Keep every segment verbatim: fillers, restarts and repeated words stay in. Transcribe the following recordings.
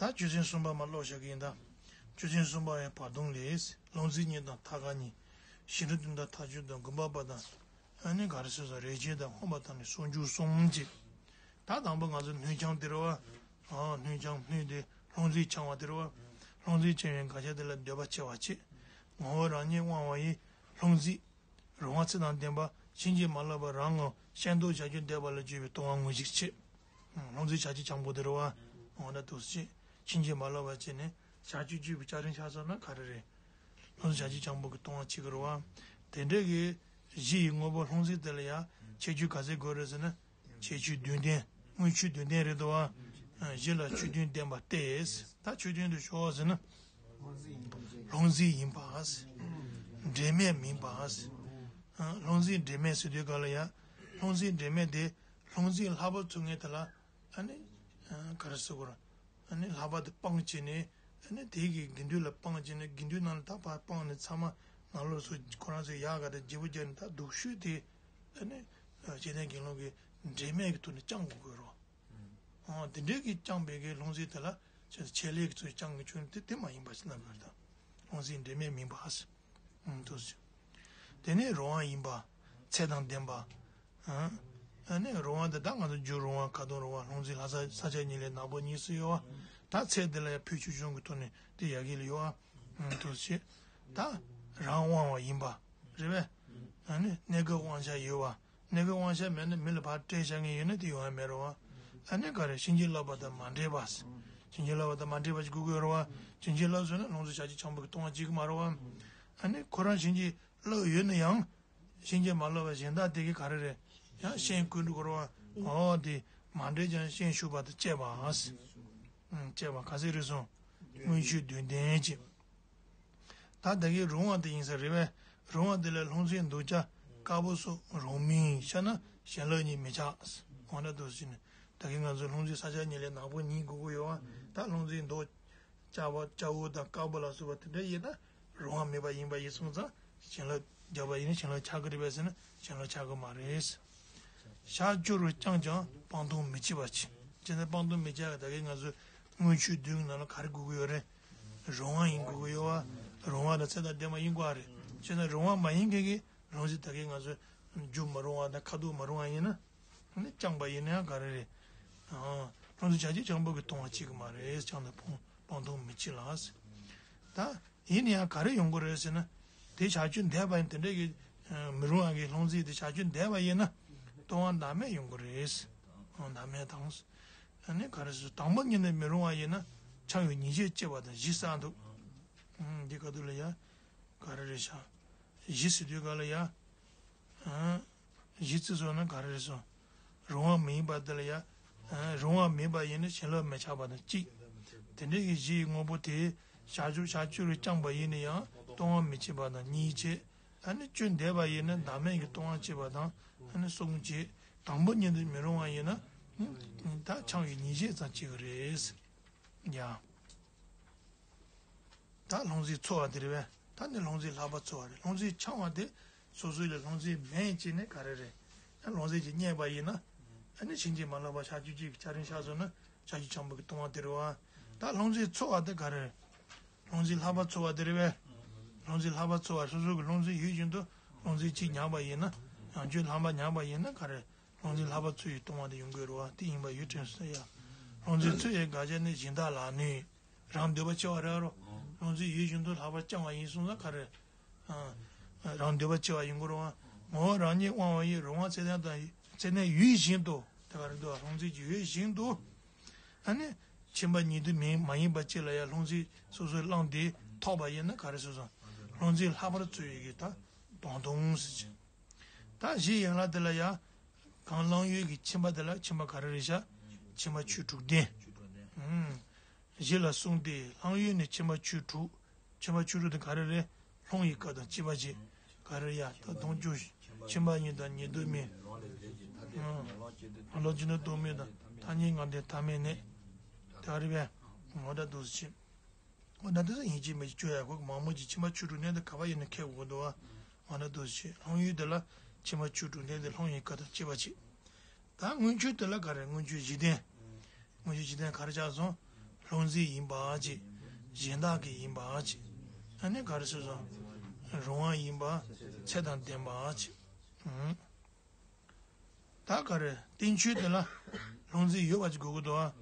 ད་ཆོས་ཚན་གསུམ་པ་མར་ཀློག་བཞག་གི་ཡིན་ད། ཆོས་ཚན་གསུམ་པ་ཡང་བར་སྟོང་ལས། ལྷུང་བཟེད་གཉིས་དང་ཐབས་མཁས་གཉིས། ཞི་ཁྲོ་བདུན་དང་ཐབས་སྐྱོ་དང་མགུ་འབག་པ་དང་། ཨ་ནི་ག་རེ་ཟེར་སོང་རེག་བྱ་དང་མངོན་པ་དང་ནི་ཟུང་འཇུག་གསུམ་གཅིག་ད་དང་པོ་ང་ཚོ་སྣོད་འཆང་དེ་རེད་བ། ཨ་སྣོད་འཆང་སྣོད་དེ་ལྷུང་བཟེད་འཆང་བ་དེ་རེད་བ། ལྷུང་བཟེད་འཆང་བའི་དགག་བྱ་དེ་ལ་འདོད་པ་ཆེ་བ་བྱེད། ངོ་བོ་རང་ཉིད་དབང་བ་ཡི། ལྷུང་བཟེད། རང་དབང་ཚད་དང་ལྡན་པ་ཕྱིན་ཅི་མ་ལོག་པ་རང་ངོ་ཤེས་རྟོགས་བྱ་རྒྱུ་འདོད་པ་ལ་སྤྱོད་པའི་ལྟུང་བ་དངོས་གཞིར་བྱེད། ལྷུང་བཟེད་བྱ་སྤྱོད་འཆང་པོ་དེ་རེད་བ། འོ་ན་དུ་བྱེད། ཕྱིན་ཅི་མ་ལོག་པ་བྱས་ནས་བྱ་སྤྱོད་སྤྱོད་པའི་བྱ་རིམ་ཆགས་སོང་ན་ག་རེ་རེད། ལྷུང་བཟེད་བྱ་སྤྱོད་འཆང་པོ་གི་ལྟུང་བ་བྱེད་ཀྱི་རེད་བ། དེ་འདྲ་གི་གཞི་ཡི་དངོས་པོ་ལྷུང་བཟེད་དེ་ལ་ཡང་ཁྱད་ཆོས་ག་ཚད་དགོས་རེད་ཟེར་ན། ཁྱད་ཆོས་བདུན་ལྡན། དངོས་ཆོས་བདུན་ལྡན་རེད་དོ། གཞི་ལ་ཆོས་བདུན་ལྡན་པ་སྟེ། ད་ཆོས་བདུན་དུ་ཤོག་ཟེར་ན། ལྷུང་བཟེད་ཡིན་པ། འབྲེལ་མེད་མིན་པ། ལྷུང་བཟེད་འབྲེལ་མེད་ཟེར་དུས་ག་ལ་ཡ། ལྷུང་བཟེད་འབྲེལ་མེད་དེ། ལྷུང་བཟེད་ལྷག་པ་ཚུགས་ངེས་དེ་ལ། ཨ་ནི། ག་རེ་ཟེར་དགོས་ར། ཨ་ནི་ལྷག་པ་དེ་སྤངས་བྱས་ནས། ཨ་ནི་དེ་གི་དགེ་འདུན་ལ་སྤངས་བྱས་ནས་དགེ་འདུན་ནང་ལ་ད་ཕར་སྤངས་ནས་ཚང་མ་ནང་ལོགས་སུ་ཁོ་རང་ཚོས་ཡག་ག་དང་བརྗེ་པོ་བརྒྱབ་ནས་ད་སྡུག་ཤོས་དེ། ཨ་ནི། བཅོམ་ལྡན་དགེ་སློང་གིས་འབྲེལ་མེད་ཀྱི་ཐོག་ནས་བསྐྱང་དགོས་ཀྱི་རེད། ཨོ་དེ་འདྲའི་གིས་བསྐྱངས་པའི་གི་ལྷུང་བཟེད་དེ་ལ་ཆེད་ལས་ཀྱི་ཚུལ་བསྐྱང་གི་ཆོས་དེ་དེ་མ་ཡིན་པ་ཞིག་ལབ་དགོས་རེད་ད། ལྷུང་བཟེད་འབྲེལ་མེད་མིན་པ། ཨང་དུ་ཟེར། དེ་ནས་རང་དབང་ཡིན་པ། ཚད་དང་ལྡན་པ། ཨ་ནི་རང་དབང་དེ་ད་ང་ཚོ་རྒྱུ་རང་དབང་ཁ་ཐོག་རང་དབང་ལྷུང་བཟེད་ལྷ་ས་ས་ཆ་གཉིས་ལས་ནག་པོ་གཉིས་སུ་ཡོད་བ། ད་ཚད་དེ་ལ་ཡང་ཕུལ་ཆུང་ཆུང་གི་ཐོག་ནས་དེ་ཡ་གི་ལ་ཡོད་བ། ཨང་དུ་ཟེར། ད་རང་དབང་བ་ཡིན་པ། རེད་པས། ཨ་ནི་གནས་སྐབས་དབང་ཆ་ཡོད་བ། གནས་སྐབས་དབང་ཆ་མེད་ན་མི་ལ་ཕར་སྤྲད་བཞག་མཁན་ཡོད་ན་དེ་ཡོང་ཡ་མེད་རེད་བ། ཨ་ནི་ག་རེ་བྱིན་གྱིས་བརླབས་པ་དང་མ་འདྲེས་པ། བྱིན་གྱིས་བརླབས་པ་དང་མ་འདྲེས་པ་ཞིག་དགོས་ཀྱི་ཡོད་རེད་བ། བྱིན་གྱིས་བརླབས་སོང་ན་ལྷུང་བཟེད་བྱ་སྤྱོད་འཆང་པོ་གི་ལྟུང་བ་བྱེད་ཀྱི་མ་རེད་བ། ཨ་ནི་ཁོ་རང་བྱིན་གྱིས་བརླབས་ཡོད་ན་ཡང་། བྱིན་གྱིས་མ་བརླབས་པ་གཞན་དག་དེ་གིས་ག་རེ་རེད། ཡང་ཤན་བསྐུལ་འགྲོ་གི་རེད་བ། འོ་དེ་མ་འདྲེས་ཀྱང་ཤན་ཞུགས་པ་དང་བཅས་པ། བཅས་པ་ག་ཚད་རེད་སོང་། དངོས་ཆོས་བདུན་ལྡན་གྱི། ད་ད་གིན་རང་དབང་དེ་ཡིན་ས་རེད་པས། རང་དབང་དེ་ལ་ལྷུང་བཟེད་འདོགས་བྱ་དཀར་པོ་སོགས་རང་མིན་ཤ་ན་བྱིན་རླབས་གཉིས་མི་ཆགས། འོ་ན་དུ་ཟེར་ནས་ད་གིན་ང་ཚོ་ལྷུང་བཟེད་ས་ཆ་གཉིས་ལས་ནག་པོ་གཉིས་དགོས་ཀྱི་ཡོད་བ། ད་ལྷུང་བཟེད་འདོགས་བྱ་བ་སྐྱ་བོ་དང་དཀར་པོ་ལ་སོགས་པ་དེ་འདྲ་ཡིན་ན་རང་དབང་མེད་པ་ཡིན་པ་ཡིན་སོང་ཙང་བྱིན་རླབས་བརྒྱབ་པ་ཡིན་ན་བྱིན་རླབས་ཆགས་ཀྱི་རེད་པས་ཟེར་ན་བྱིན་རླབས་ཆགས་ཀྱི་མ་རེད། ཞར་བཅུ་རུ་བསྐྱངས་ཀྱང་སྤང་ལྟུང་མི་བྱེད་པ་བྱེད། བྱས་ན་སྤང་ལྟུང་མི་བྱེད་པ་ད་གིན་ང་ཚོ་དངོས་ཆོས་བདུན་གྱི་ནང་ལ་ག་རེ་དགོས་ཀྱི་ཡོད་རེད། རང་དབང་ཡིན་དགོས་ཀྱི་ཡོད་བ། རང་དབང་དང་ཚད་དང་ལྡན་པ་ཡིན་དགོས་པ་རེད། བྱས་ན་རང་དབང་མ་ཡིན་མཁན་གྱི་ལྷུང་བཟེད་ད་གིན་ང་ཚོ་རྒྱུ་མ་རུང་བ་དང་ཁ་དོག་མ་རུང་བ་ཡིན་ན། ནི་བསྐྱངས་པ་ཡིན་ན་ཡང་ག་རེ་རེད། ཨང་། ལྷུང་བཟེད་བྱ་སྤྱོད་འཆང་པོ་གི་ལྟུང་བ་བྱེད་ཀྱི་མ་རེད། བསྐྱངས་ན་སྤང་སྤང་ལྟུང་མི་བྱེད་ལ། ད་ཡིན་ན་ཡང་ག་རེ་ཡོང་གི་རེད་ཟེར་ན། དེ་བྱ་སྤྱོད་འདས་པ་ཡིན་དེ་འདྲས་ཀྱི་མི་རུང་བ་གི་ལྷུང་བཟེད་དེ་བྱ་སྤྱོད་འདས་པ་ཡིན་ན་ལྟུང་བ་བདག་མེད་ཡོང་གི་རེད། ཨང་བདག་མེད་དང་། ཨ་ནི་ག་རེ་ཟེར་དང་པོ་ཉིད་ནས་མི་རུང་བ་ཡིན་ན་ཆགས་ཡོད་ཉེས་བྱས་བསྐྱེད་པ་དང་བཞི་བསགས་འདུག་ཨང་འདི་ག་དུས་ལ་ཡ། ག་རེ་རེད་ཤག་བཞི་ཟེར་དུས་ག་ལ་ཡ། ཨང་། གཞི་རྩི་སོང་ན་ག་རེ་རེད་སོང་། རང་དབང་མ་ཡིན་པ་དེ་ལ་ཡ། ཨང་། རང་དབང་མེད་པ་ཡིན་ན་བྱིན་རླབས་མི་ཆགས་པ་དང་གཅིག་དེ་འདྲའི་གི་གཞི་ཡི་དངོས་པོ་དེ་བྱ་སྤྱོད་བྱ་སྤྱོད་རུ་བསྐྱངས་པ་ཡིན་ན་ཡང་ལྟུང་བ་མི་བྱེད་པ་དང་གཉིས་བྱེད། ཨ་ནི་སྤྱོད་འདས་པ་ཡིན་ན་བདག་མེད་ཀྱི་ལྟུང་བ་བྱེད་པ་དང་ཨ་ནི་གསུམ་བྱེད། དང་པོ་ཉིད་དུ་མི་རུང་བ་ཡིན་ན་ད་ཆགས་ཡོད་ཉེས་བྱས་ཙམ་བྱེད་ཀྱི་རེད། ཡ། ད་ལྷུང་བཟེད་ཚོལ་བ་དེ་རེད་པས། ད་ནི་ལྷུང་བཟེད་ལྷག་པ་ཚོལ་བ་རེད། ལྷུང་བཟེད་འཆང་བ་དེ་སོ་སོ་ལ་ལྷུང་བཟེད་མེད་ཅེས་ནི་ག་རེ་རེད། ཡང་ལྷུང་བཟེད་ཅིག་རྙེད་པ་ཡིན་ན། ཨ་ནི་བྱིན་གྱིས་མ་བརླབས་པ་བྱ་སྤྱོད་ཅིག་གི་བྱ་རིམ་ཆགས་སོང་ན་བྱ་སྤྱོད་འཆང་པོ་གི་ལྟུང་བ་དེ་རེད་བ། ད་ལྷུང་བཟེད་ཚོལ་བ་དེ་ག་རེ་རེད། ལྷུང་བཟེད་ལྷག་པ་ཚོལ་བ་དེ་རེད་པས། ལྷུང་བཟེད་ལྷག་པ་ཚོལ་བ་སོ་སོ་གི་ལྷུང་བཟེད་ཡོད་བཞིན་དུ་ལྷུང་བཟེད་ཅིག་ཉམས་པ་ཡིན་ན། ཡང་ཆོས་ལྷག་མ་ཉམས་པ་ཡིན་ན་ག་རེ། ལྷུང་བཟེད་ལྷག་པ་ཚོལ་བའི་ལྟུང་བ་དེ་ཡོང་གི་རེད་བ། དེ་ཡིན་པ་ཡོད་དྲན་སོང་ཡ། ལྷུང་བཟེད་ཚོལ་བའི་དགག་བྱ་ནི་གཞན་དག་ལ་ནི། རང་འདོད་པ་ཆེ་བ་རེད་རོ། ལྷུང་བཟེད་ཡོད་བཞིན་དུ་ལྷག་པར་བསྐྱང་བ་ཡིན་གསུངས་ན་ག་རེ། ཨ། རང་འདོད་པ་ཆེ་བ་ཡིན་དགོས་རེད་བ། ངོ་བོ་རང་ཉིད་དབང་བ་ཡི་རང་དབང་ཚད་ལྡན་དང་ཚད་ལྡན་ཡོད་བཞིན་དུ་དེ་ག་རེ་འདུག་ལྷུང་བཟེད་ཀྱི་ཡོད་བཞིན་དུ། ཨ་ནི། ཁྱིམ་པ་ཉིད་དུ་མིན་མ་ཡིན་པ་ཅིག་ལ་ཡང་ལྷུང་བཟེད་སོ་སོའི་བླངས་ཏེ་ཐོགས་པ་ཡིན་ན་ག་རེ་ཟེར་སོང་། ལྷུང་བཟེད་ལྷག་པར་ཚོལ་བའི་གི་ད་སྤང་ལྟུང་ཟེར་གྱི། ད་གཞི་ཡན་ལག་དེ་ལ་ཡང་། གང་བླངས་ཡོད་ཀྱི་ཁྱིམ་པ་དེ་ལ་ཁྱིམ་པ་ག་རེ་རེད་ཤག་ཁྱིམ་པ་ཆོས་དྲུག་ལྡན། ཨུམ། གཞི་ལ་གསུངས་ཏེ་བླངས་ཡོད་ནི་ཁྱིམ་པ་ཆོས་དྲུག་ཁྱིམ་པ་ཆོས་དྲུག་དེ་ག་རེ་རེད། ལྷུང་བའི་སྐབས་དང་བཅས་པ་བྱེད། ག་རེ་ཡ་ད་དུང་བཅུ། ཁྱིམ་པ་ཉིད་དང་ཉེ་དུ་མིན། ཨུམ། ལོ་རྒྱུས་ནི་སྟོང་མེད་དང་ཐ་སྙད་ངར་ལྡན་ཐ་མལ་གནས། དེ་ག་རེ་བས། ངོ་ད་དུ་ཟེར། འོ་ན་དེ་ཚོ་ཡིན་གཅིག་མིན་གཅིག་བཅོས་ཡག་གོ་མང་མོ་གཅིག་ཁྱིམ་པ་ཆོས་དྲུག་གནས་དེ་ག་པ་ཡིན་ན་ཁེ་དགོས་འདུག་བ། འོ་ན་དུ་ཞེས་ལྷུང་ཡུལ་དེ་ལ་ཁྱིམ་པ་ཆོས་དྲུག་གནས་དེ་ལྷུང་ཡི་ཀ་དང་བཅས་པ་བྱེད། ད་མངོན་ཆོས་དེ་ལ་ག་རེ་མངོན་ཆོས་བཞི་ལྡན། མངོན་ཆོས་བཞི་ལྡན་ག་རེ་ཆགས་སོང་། ལྷུང་བཟེད་ཡིན་པ་ཅིག་གཞན་དག་གི་ཡིན་པ་ཅིག་ཨ་ནི་ག་རེ་ཟེར་སོང་། རུང་བ་ཡིན་པ། ཚད་དང་ལྡན་པ་ཅིག་ད་ག་རེ་བསྟན་བཅོས་དེ་ལ་ལྷུང་བཟེད་ཡོད་པ་ཅིག་དགོས་ཀྱི་འདུག་ཨ།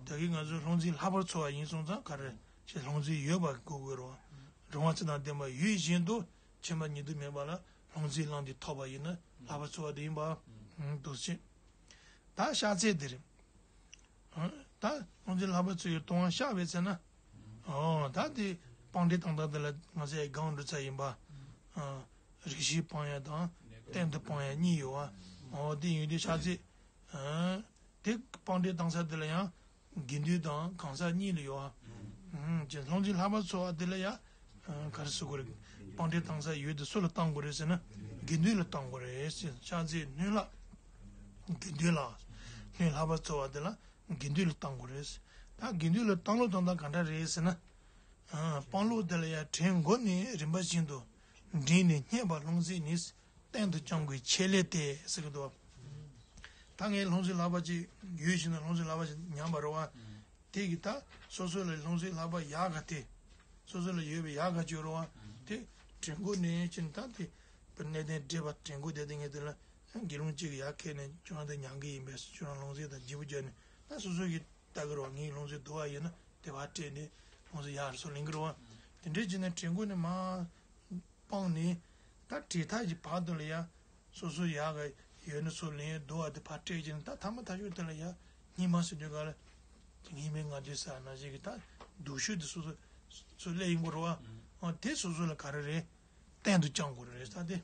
ད་གིན་ང་ཚོས་ལྷུང་བཟེད་ལྷག་པར་འཚོ་བ་ཡིན་སོང་ཙང་ག་རེ་ཞེས་ལྷུང་བཟེད་ཡོད་པ་དགོས་ཀྱི་རེད་བ། རུང་བ་ཚད་དང་ལྡན་པ་ཡོད་བཞིན་དུ་ཁྱིམ་པ་ཉིད་དུ་མེད་པ་ལ་ལྷུང་བཟེད་བླངས་ཏེ་ཐོབ་པ་ཡིན་ན་ལྷག་པར་འཚོ་བ་དེ་ཡིན་པ། འདུག་ཅེས། ད་གཤགས་ཚད་དེ་རེད། ད་ལྷུང་བཟེད་ལྷག་པར་འཚོ་བའི་ལྟུང་བ་བཤགས་པའི་ཚེ་ན། ཨོ་ད་དེ་སྤང་འགྲེལ་བཏང་སྟངས་དེ་ལ་ང་ཚོས་སྒང་འགྲོ་ཚར་ཡིན་པ། རིགས་ཤེས་སྤང་ཡ་དང་གཏན་དུ་སྤང་ཡ་གཉིས་ཡོད་བ། ཨོ་དེ་ཡོད་དུས་བཤགས་ཚད། དེ་སྤང་འགྲེལ་བཏང་ས་དེ་ལ་ཡང་དགེ་འདུན་དང་གང་ཟག་གཉིས་ལ་ཡོད་བ། ཅེས་ལྷུང་བཟེད་ལྷག་པར་འཚོ་བ་དེ་ལ་ཡང་ག་རེ་ཟེར་དགོས་རེད། སྤང་འགྲེལ་བཏང་ས་ཡོད་དེ་སུ་ལ་བཏང་དགོས་རེད་ཟེར་ན་དགེ་འདུན་ལ་བཏང་དགོས་རེད་ཟེར། བཤགས་ཚད་སྣོད་ལ་དགེ་འདུན་ལ། སྣོད་ལྷག་པར་འཚོ་བ་དེ་ལ་དགེ་འདུན་ལ་བཏང་དགོས་རེད། ད་དགེ་འདུན་ལ་བཏང་ལུགས་དང་ད་ག་འདྲ་རེད་ཟེར་ན། སྤང་ལུགས་དེ་ལ་ཡང་བྲན་མགོ་ནས་རིམ་པ་བཞིན་དུ་འདྲེན་ནས་བསྙེན་པ་ལྷུང་བཟེད་ནི། གཏན་དུ་བཅང་དགོས་ཆེད་ལས་ཏེ་ཟེར་གྱི་འདུག་ད་ངས་ལྷུང་བཟེད་ལྷག་པ་ཅིག་ཡོད་བཞིན་དུ་ལྷུང་བཟེད་ལྷག་པ་ཅིག་ཉམས་པ་རེད་བ། དེ་གི་ད་སོ་སོ་ལ་ལྷུང་བཟེད་ལྷག་པ་ཡག་ག་དེ། སོ་སོ་ལ་ཡོད་པའི་ཡག་ག་ཅིག་རེད་བ། དེ་བྲན་མགོ་ནས་ཕྱིན་ད་དེ་གནས་བརྟན་བགྲེས་པ་བྲན་མགོ་དེ་དེ་ངས་དེ་ལ་དགེ་སློང་གཅིག་གི་ཡག་ཁྱེར་ནས་ཁྱོད་རང་དེ་ཉམས་ཀྱི་ཡིན་པས་ཁྱོད་རང་ལྷུང་བཟེད་དང་བརྗེ་པོ་བརྒྱབ་ནས་ད་སོ་སོ་གི་ལྟ་གི་རེད་བ། ངས་ལྷུང་བཟེད་བསྡུ་བ་ཡིན་ན་དེ་བ་སྤྲད་ནས་ལྷུང་བཟེད་ཡག་རེད་སོ་ལེན་གི་རེད་བ། དེ་འདྲས་བྱས་ནས་བྲན་མགོ་ནས་མར། སྤངས་ནས། ད་བྲེལ་ཐག་གི་བར་དུ་ལ་ཡ། སོ་སོ་ཡག་ག་ཡོད་ན་སོ་ལེན་བསྡུ་བ་དེ་ཕར་སྤྲད་ཀྱིན་ད་ཐ་མ་ཐག་ཆོད་དེ་ལ་ཡ། སྙིགས་མ་ཟེར་དུས་ག་ལ། ཉི་མའི་ང་དུས་ས་ན་ཞིག་གི་ད། སྡུག་ཤོས་དེ་སོ་སོ། སོ་སླེབས་ཡོང་གི་རེད་བ། ཨ་དེ་སོ་སོ་ལ་ག་རེ་རེད། གཏན་དུ་བཅང་དགོས་རེད་ད་དེ།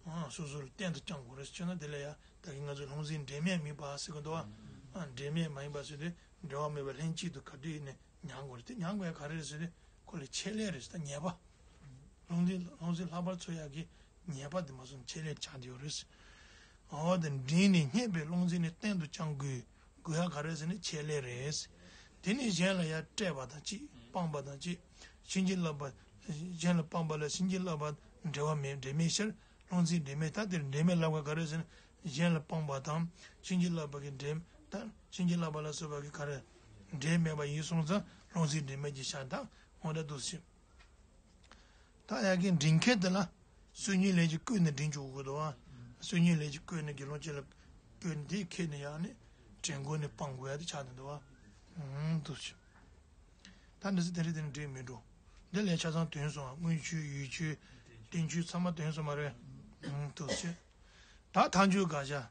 ཨ་སོ་སོ་ལ་གཏན་དུ་བཅང་དགོས་རེད་ཟེར་ན་དེ་ལ་ཡ་ད་གིན་ང་ཚོས་ལྷུང་བཟེད་འབྲེལ་མེད་མིན་པ་ཟེར་གི་འདུག་བ། ཨ་འབྲེལ་མེད་མ་ཡིན་པ་ཟེར་དུས་འབྲེལ་བ་མེད་པ་ལྷན་ཅིག་ཏུ་ག་དུས་ཡིན་ནའི་ཉམས་དགོས་རེད་དེ་ཉམས་དགོས་ཡ་ག་རེ་རེད་ཟེར་དུས་ཁོ་ལ་ཆེད་ལས་རེད་ད་ཉེས་པ། ལྷུང་བཟེད་ལྷུང་བཟེད་ལྷག་པར་འཚོ་ཡག་གི་ཉེས་པ་དེ་མ་སོང་ཆེད་ལས་ཆགས་བསྡད་ཡོད་རེད། འོ་དེ་འདྲེན་ནས་བསྙེན་པའི་ལྷུང་བཟེད་ནི་གཏན་དུ་བཅང་དགོས། དགོས་ཡག་ག་རེ་ཟེར་ན་ཆེད་ལས་རེད། དེ་ནི་གཞན་ལ་ཡང་སྤྲད་པ་དང་གཅིག་སྤངས་པ་དང་གཅིག་བྱིན་གྱིས་བརླབས་པ། གཞན་ལ་སྤངས་པ་ལ་བྱིན་གྱིས་བརླབས་པ་འབྲེལ་བ་མེད་འབྲེལ་མེད་ཕྱིར་ལྷུང་བཟེད་འབྲེལ་མེད་ད་དེར་འབྲེལ་མེད་ལབ་པ་ག་རེ་ཟེར་ན་གཞན་ལ་སྤངས་པ་དང་བྱིན་གྱིས་བརླབས་པ་གི་འབྲེལ་ད་བྱིན་གྱིས་བརླབས་པ་ལ་སོགས་པ་གི་ག་རེ་འབྲེལ་མེད་པ་ཡིན་སོང་ཙང་ལྷུང་བཟེད་འབྲེལ་མེད་ཀྱི་ཤ་སྟག་འོ་འདྲ་འདུག་ཟེར། ད་ཡ་གི་འདྲེན་མཁན་དེ་ལ་བསོད་སྙོམས་ལས་ཀྱི་བསྐོས་ནས་འདྲེན་བཅུག་དགོས་འདུག་བ། བསོད་སྙོམས་ལས་ཀྱི་བསྐོས་ནས་དགེ་སློང་ཅིག་ལ་བསྐོས་ནས་དེ་ཁྱེར་ནས་ཡང་ནས་བྲན་མགོ་ནས་སྤང་དགོས་ཡ་དེ་ཆགས་ནས་འདུག་བ། ཨུམ་འདུག་ཟེར། ད་འདི་ཚོ་དེ་རིང་དེ་ནས་འདྲེན་མི་འགྲོ། འདི་ལས་ཆ་ཚང་དོན་སོང་བ་སྔོན་ཆོས་ཡོད་ཆོས། བསྟན་བཅོས་ཚང་མ་དོན་སོང་མ་རེད། ཨུམ་འདུག་ཟེར། ད་མཐའ་མཇུག་དགག་བྱ།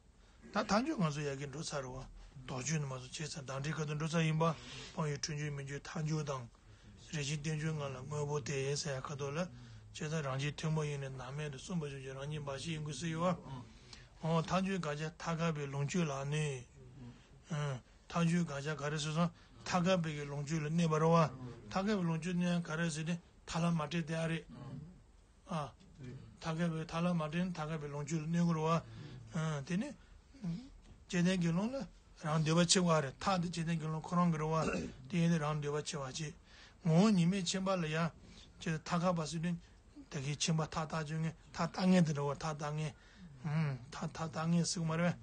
ད་མཐའ་མཇུག་ང་ཚོ་ཡ་གི་འགྲོ་ཚར་རེད་བ། དོགས་གཅོད་ནི་མ་སོང་བྱས་ཚར་བདག་འབྲེལ་ཁ་ཐུག་འགྲོ་ཚར་ཡིན་པ། སྤང་བའི་འཁྲུལ་འགྱུར་མི་འགྱུར་མཐའ་མཇུག་དང་། རེ་ཞིག་བསྟན་བཅོས་ལྔ་ལ་དངོས་པོ་སྟེ་ཟེར་ཡ་ཁ་ཐུག་ལ། བྱས་ཙང་རང་རྒྱལ་ཐུན་མོང་ཡིན་ནས་ནམ་མེད་དུ་གསུངས་པ་བཞིན་གྱི་རང་ཉིད་འབའ་ཞིག་ཡིན་དགོས་སུ་ཡོད་བ། འོ་མཐའ་མཇུག་དགག་བྱ་ཐ་ཁ་པའི་ལོངས་སྤྱོད་ལ་གནོད། མཐའ་མཇུག་དགག་བྱ་ག་རེ་ཟེར་སོང་ཐ་ཁ་པའི་གི་ལོངས་སྤྱོད་ལ་གནོད་པ་རེད་བ། ཐ་ཁ་པའི་ལོངས་སྤྱོད་གནོད་ཡ་ག་རེ་ཟེར་ཏེ་ཐ་ལ་མ་སྤྲད་དེ་ཨ་རེད། ཨ། ཐ་ཁ་པའི་ཐ་ལ་མ་སྤྲད་ན་ཐ་ཁ་པའི་ལོངས་སྤྱོད་ལ་གནོད་ཀྱི་རེད་བ། ཨ། དེ་ནི། བཅོམ་ལྡན་དགེ་སློང་ལ་རང་འདོད་པ་ཆེ་བ་རེད་ཐ་དེ་བཅོམ་ལྡན་དགེ་སློང་ཁོ་རང་གི་རེད་བ། དེ་ཡིན་དུས་རང་འདོད་པ་ཆེ་བ་ཅེས། ངོ་བོ་ཉིད་མེད་ཁྱིམ་པ་ལ་ཡ། ཅེས་ཐ་ཁ་པ་ཟེར་དུས། དེ་གའི་ཁྱིམ་པ་ཐ་ཐག་ཆོད་ངེས་ཐ་ལྟ་ངེས་དེ་རེད་བ་ཐ་ལྟ་ངེས། ཨུམ། ཐ་ཐ་ལྟ་ངེས་ཟེར་གི་མ་རེད་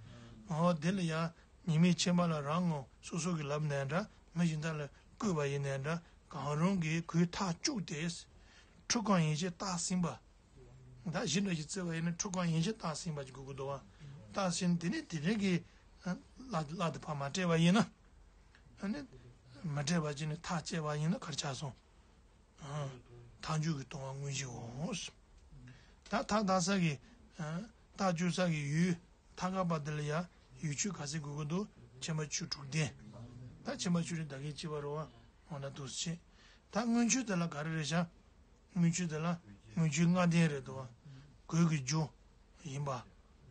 བས། འོ་དེ་ལ་ཡ། ཉི་མའི་ཁྱིམ་པ་ལ་རང་ངོ་སོ་སོ་གི་ལབ་ནའི་འདྲ་མི་གཞན་དག་ལ་བསྐོས་པ་ཡིན་ནའི་འདྲ་གང་རུང་གིས་གོས་ཐག་བཅུག་སྟེ། ཁྲུ་གང་ཡན་ཆད་བཏགས་ཟིན་པ། ད་གཞི་འདྲ་ཞིག་བརྩི་བ་ཡིན་ན་ཁྲུ་གང་ཡན་ཆད་བཏགས་ཟིན་པ་ཅིག་དགོས་ཀྱི་འདུག་བ། བཏགས་ཟིན་དེ་ནས་དེ་རིང་གི་བླ་བླ་དེ་ཕར་མ་སྤྲད་པ་ཡིན་ན། ཨ་ནི་མ་སྤྲད་པ་ཅིག་ནས་ཐག་བཅད་པ་ཡིན་ན་ག་རེ་ཆགས་སོང་། མཐའ་མཇུག་གི་ལྟུང་བ་དངོས་གཞིའོ། ད་ཐག་བཏགས་ས་གི་ཐག་གཅོད་ས་གི་ཡུལ་ཐ་ཁ་པ་དེ་ལ་ཡང་ཡུལ་ཆོས་ག་ཚད་དགོས་ཀྱི་འདུག་ཁྱིམ་པ་ཆོས་དྲུག་ལྡན། ད་ཁྱིམ་པ་ཆོས་དྲུག་ད་གིན་གཅིག་པ་རེད་བ། འོ་ན་འདུག་སེ་བྱེད། ད་སྔོན་ཆོས་དེ་ལ་ག་རེ་རེད་ཤག་སྔོན་ཆོས་དེ་ལ་སྔོན་ཆོས་ལྔ་ལྡན་རེད་འདུག་བ། གོས་ཀྱི་རྒྱུ། ཡིན་པ།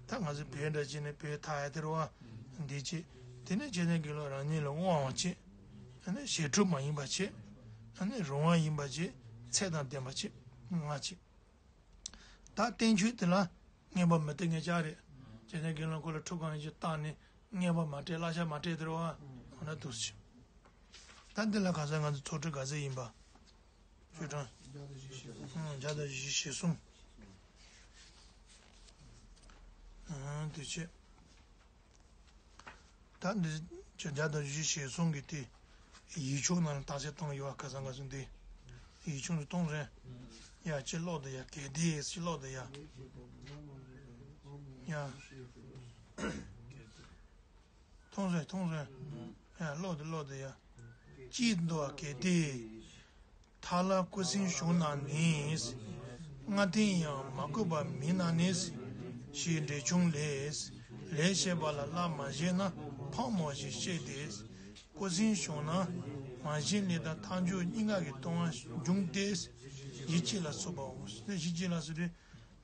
ད་ང་ཚོ་བོད་འདྲ་བྱས་ནས་བོད་ཐ་ཡ་དེ་རུ་བ། འདི་བྱེད། དེ་ནས་བྱས་ནས་དགེ་སློང་རང་ཉིད་ལ་དབང་བ་བྱེད། ཨ་ནི་ཞེ་ཕྲུག་མ་ཡིན་པ་བྱེད། ཨ་ནི་རུང་བ་ཡིན་པ་བྱེད། ཚད་དང་ལྡན་པ་བྱེད། ང་བྱེད། ད་བསྟན་བཅོས་དེ་ལ་ངན་པ་མི་སྟེར་ངེས་ཅག་རེད། བྱས་ནས་དགེ་སློང་ཁོ་ལ་ཁྲུ་གང་ཡིན་ཅིག་བཏང་ནས་ངན་པ་མ་སྤྲད་བསླབ་བྱ་མ་སྤྲད་དེ་རུ་བ། འོ་ན་འདུག་སེ་བྱེད། ད་འདི་ལ་ག་ས་ང་ཚོ་ཚོགས་སྒྲིག་ག་ཚད་ཡིན་པ། ཆོས་གྲངས། བརྒྱ་དང་བཞི་བཅུ་ཞེ་གསུམ། ཨང་། དེ་བྱས། ད་འདི་ཆོས་བརྒྱ་དང་བཞི་བཅུ་ཞེ་གསུམ་གྱི་དེ། ཡིག་ཆུང་ནང་ལ་བརྟག་དཔྱད་གཏོང་ཡོད་ཨ། ཁ་སང་ཁ་སང་འདི། ཡིག་ཆུང་དུ་གཏོང་རེད། ཡ་ཅི་ཀློག་དུ་ཡ། གལ་ཏེ་ཅི་ཀློག་དུ་ཡ། ཡ། མཐོང་རེད་མཐོང་རེད། ཡ་ཀློག་དུ་ཀློག་དུ་ཡ། ཅི་འདུག་ཨ། གལ་ཏེ། ཐ་ལ་སྐུ་སྲིན་བྱུང་ན་ནི། སྔ་རྟིང་ཡང་མ་བསྐུལ་བ་མིན་ན་ནི། ཞེས་འགྲེལ་བྱུང་ལས། ལས་བྱེད་པ་ལ་བླ་མ་བཞེད་ན་ཕངས་མོ་ཞེས་བཤད་དེ། སྐུ་སྲིན་བྱུང་ན་མ་བཞེད་ལས་དང་མཐའ་འཇུག་གཉིས་ཀ་གི་ལྟུང་བ་འབྱུང་སྟེ། གཞི་གཅིག་ལ་སོགས་པའོ། གཞི་གཅིག་ལ་སོགས་ཏེ།